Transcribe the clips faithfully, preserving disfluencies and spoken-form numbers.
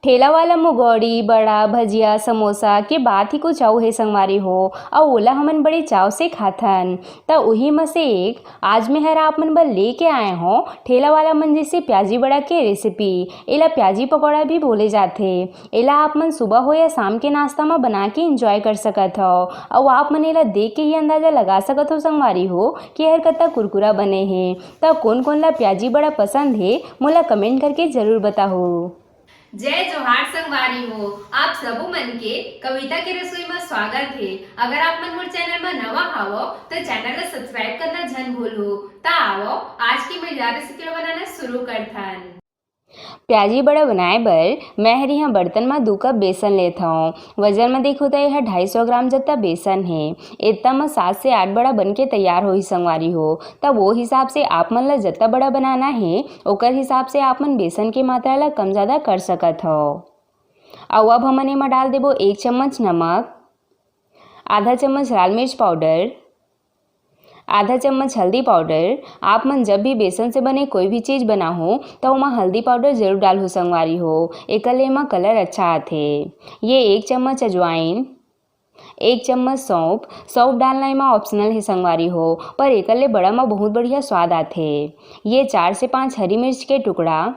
ठेला वाला मुगौड़ी, बड़ा, भजिया, समोसा के बात ही कुछ अउ हे संगवारी हो, अउ ओला हमन बड़े चाव से खाथन। त उही म से एक आज मैं हर आप मन बर लेके आए हों ठेला वाला मन जैसे प्याजी बड़ा के रेसिपी। एला प्याजी पकौड़ा भी बोले जाथे। एला आप मन सुबह हो या शाम के नाश्ता म बना के एंजॉय कर सकत हव। अउ आप मन एला देख के ही अंदाजा लगा सकत हो संगवारी हो कि एहर कतका कुरकुरा बने हे। त कोन कोन ला प्याजी बड़ा पसंद हे, मोला कमेंट करके जरूर बताहू। जय जोहार संगवारी हो, आप सबो मन के कविता के रसोई म स्वागत हे। अगर आप मन मोर चैनल म नवा हावव, त चैनल ला सब्सक्राइब करना झन भूलहू। त आवव, आज की मजेदार रेसिपी ला बनाना शुरू करथन। प्याजी बड़ा बनाए बर मैं हर इहाँ बर्तन म दू कप बेसन लेत हव। वजन म देखहू त एह ढाई सौ ग्राम जत्ता बेसन हे। एतना म सात से आठ बड़ा बन के तैयार होही संगवारी हो। त वो हिसाब से आप मन ला जत्ता बड़ा बनाना हे, ओकर हिसाब से आप मन बेसन के मात्रा ला कम ज्यादा कर सकत हव। अउ अब हमन एमा डाल देबो एक चम्मच नमक, आधा चम्मच लाल मिर्च पाउडर, आधा चम्मच हल्दी पाउडर। आप मन जब भी बेसन से बने कोई भी चीज बनाहू, त ओमा हल्दी पाउडर जरूर डालहू संगवारी हो, एकर ले एमा कलर अच्छा आथे। ये एक चम्मच अजवाइन, एक चम्मच सौंफ। सौंफ डालना एमा ऑप्शनल हे संगवारी हो, पर एकर ले बड़ा म बहुत बढ़िया स्वाद आथे। ये चार से पाँच हरी मिर्च के टुकड़ा,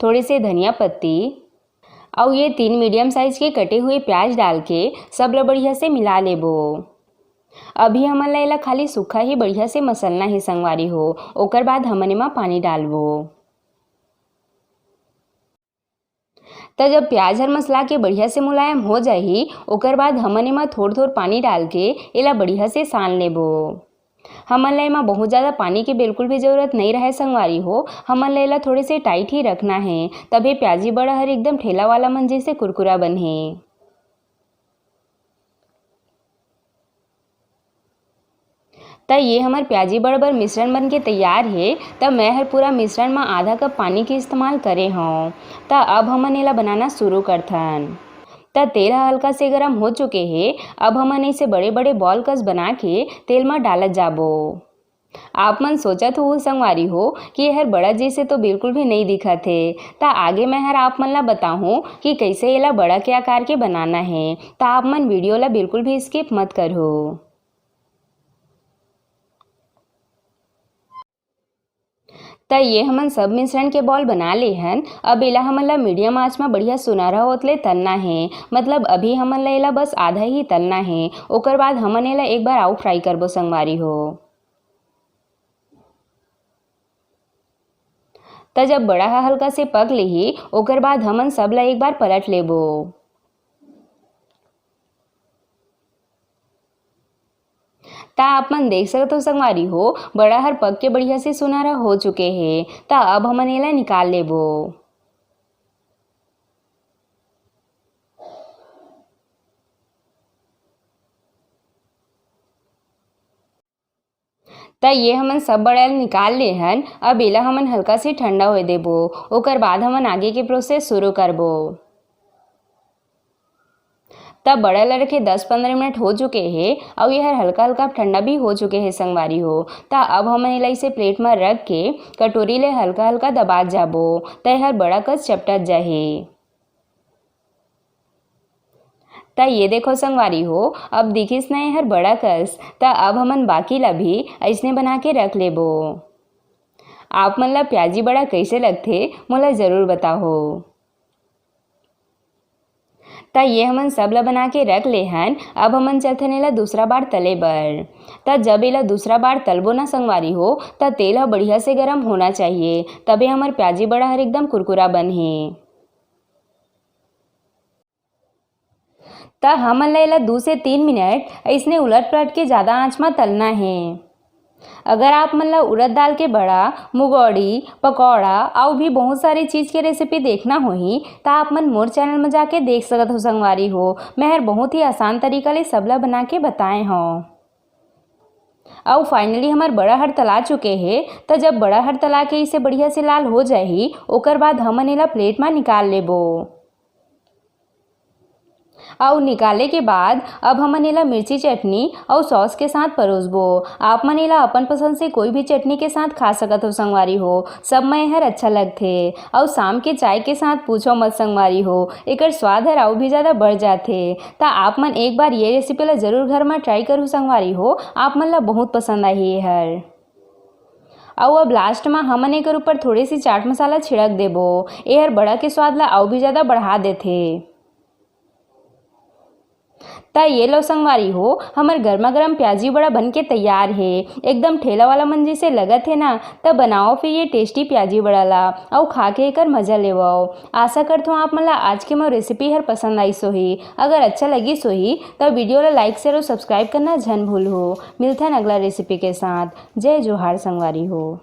थोड़े से धनिया पत्ती, अउ ये तीन मीडियम साइज के कटे हुए प्याज डाल के सब ल बढ़िया से मिला लेबो। अभी हमन ला एला खाली सूखा ही बढ़िया से मसलना हे संगवारी हो, ओकर बाद हमन एमा पानी डालबो। त जब प्याज हर मसला के बढ़िया से मुलायम हो जाही, ओकर बाद हमन एमा थोर-थोर पानी डाल के एला बढ़िया से सान लेबो। हमन ला एमा बहुत ज्यादा पानी के बिल्कुल भी जरूरत नइ रहय संगवारी हो, हमन ला एला थोड़े से टाइट ही रखना हे, तभे प्याजी बड़ा हर एकदम ठेला वाला मन जैसे कुरकुरा बनही। त ये हमर प्याजी बड़ बर मिश्रण बन के तैयार हे। त मैं हर पूरा मिश्रण म आधा कप पानी के इस्तेमाल करे हौं। त अब हमन एला बनाना शुरू करथन। त तेल ह हल्का से गरम हो चुके हे। अब हमन इसे बड़े-बड़े बॉल कस बना के तेल म डालत जाबो। आप मन सोचत हो संगवारी हो कि एहर बड़ा जैसे तो बिल्कुल भी नइ दिखत हे। त आगे मैं हर आप मन ला बताहूँ कि कइसे एला बड़ा के आकार के बनाना हे। त आप मन वीडियो ला बिल्कुल भी स्किप मत करहू। त ये हमन सब मिश्रण के बॉल बना ले हन। अब एला हमन ला मीडियम आंच म बढ़िया सुनहरा होत ले तलना हे, मतलब अभी हमन ला एला बस आधा ही तलना हे, ओकर बाद हमन एला एक बार अउ फ्राई करबो संगवारी हो। त जब बड़ा ह हल्का से पक लिही, ओकर बाद हमन सब ला एक बार पलट लेबो। त आप मन देख सकत हो संगवारी हो, बड़ा हर पक के बढ़िया से सुनहरा हो चुके हे। त अब हमन एला निकाल लेबो। त ये हमन सब बड़ा ल निकाल ले हन। अब एला हमन हल्का से ठंडा होए देबो, ओकर बाद हमन आगे के प्रोसेस शुरू करबो। त बड़ा ल रखे दस पंद्रह मिनट हो चुके हे, अउ ये हर हल्का हल्का ठंडा भी हो चुके हे संगवारी हो। त अब हमन एला इसे प्लेट म रख के कटोरी ले हल्का हल्का दबात जाबो, त ये हर बड़ा कस चपटत जाही। त ये देखो संगवारी हो, अब दिखिस न एहर बड़ा कस, त अब हमन बाकी ला भी अइसने बना के रख लेबो। आप मन ला प्याजी बड़ा कइसे लगथे, मोला जरूर बताहो। त ये हमन सब ला बना के रख ले हन। अब हमन चलथन एला दूसरा बार तले बर। त जब एला दूसरा बार तलबो ना संगवारी हो, त तेल ह बढ़िया से गरम होना चाहिए, तबे हमर प्याजी बड़ा हर एकदम कुरकुरा बनही। त हमन ला एला दू से तीन मिनट अइसने उलट पलट के जादा आंच म तलना हे। अगर आप मन ला उड़द दाल के बड़ा, मुगौड़ी, पकौड़ा अउ भी बहुत सारे चीज के रेसिपी देखना होही, त आप मन मोर चैनल म जाके देख सकत हो संगवारी हो। मैं हर बहुत ही आसान तरीका ले सबला बना के बताए हौं। अउ फाइनली हमर बड़ा हर तला चुके हे, त जब बड़ा हर तला के इसे बढ़िया से लाल हो जाही, ओकर बाद हमन एला प्लेट म निकाल लेबो। अउ निकाले के बाद अब हमन एला मिर्ची चटनी अउ सॉस के साथ परोसबो। आप मन एला अपन पसंद से कोई भी चटनी के साथ खा सकत हो संगवारी हो, सब में एहर अच्छा लगथे। अउ शाम के चाय के साथ पूछो मत संगवारी हो, एकर स्वाद हर अउ भी ज्यादा बढ़ जाथे। त आप मन एक बार ये रेसिपी ला जरूर घर में ट्राई करू संगवारी हो, आप मन ला बहुत पसंद आही एहर। अउ अब लास्ट में हमन एकर ऊपर थोड़े सी चाट मसाला छिड़क देबो, एहर बड़ा के स्वाद ला अउ भी ज्यादा बढ़ा देथे। त ये लो संगवारी हो, हमर गर्मा गर्म प्याजी बड़ा बन के तैयार हे। एकदम ठेला वाला मन जैसे लगत हे ना। त बनाओ फिर ये टेस्टी प्याजी बड़ा ला, अउ खा के एकर मजा लेवो। आशा करथो आप मन ला आज के मोर रेसिपी हर पसंद आइस होही। अगर अच्छा लगिस होही त वीडियो ला लाइक, शेयर अउ सब्सक्राइब करना झन भूलहू। मिलथन अगला रेसिपी के साथ। जय जोहार संगवारी हो।